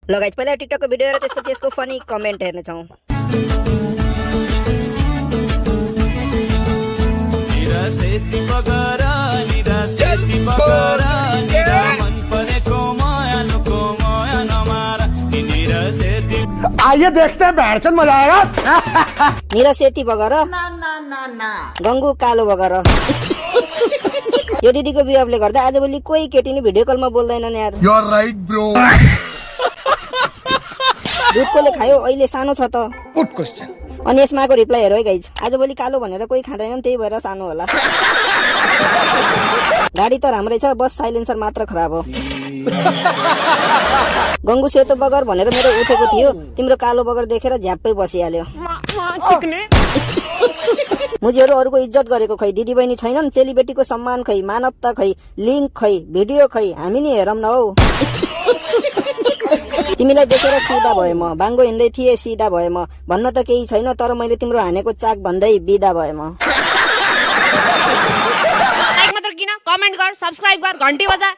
ल गाइस पहिला टिकटकको भिडियो हेरेर त्यसपछि यसको फनी कमेन्ट हेर्ने छौं। आइए देखते हैं बैठचंद मजा आएगा। निरा सेती बगर ना गंगु कालो बगर यो दिदीको बिहेवले गर्दा आजभोलि कोही केटी नि भिडियो कलमा बोल्दैनन् यार। You are right bro. दुधकोले खायो अहिले सानो छ त। Good question. अनि यसमाको रिप्लाई हेर है गाइज, आजभोलि कालो भनेर कोही खाँदैनन् त्यही भएर सानो होला। गाडी त राम्रै छ, बस साइलेन्सर मात्र खराब हो। गंगु सेतो बगर भनेर मेरो उठेको थियो, तिम्रो कालो बगर देखेर झ्याप्पै बसिहाल्यो। मुझेहरू अरूको इज्जत गरेको खै, दिदी बहिनी छैनन्, चेलीबेटीको सम्मान खै, मानवता खै, लिङ्क खै, भिडियो खै, हामी नि हेरौँ न हौ। तिमीलाई देखेर सिधा भए म, बाङ्गो हिँड्दै थिए सिधा भए म, भन्न त केही छैन तर मैले तिम्रो हानेको चाक भन्दै बिदा भए म। लाइक मात्र किन, कमेन्ट गर, सब्स्क्राइब गर, घन्टी बजा।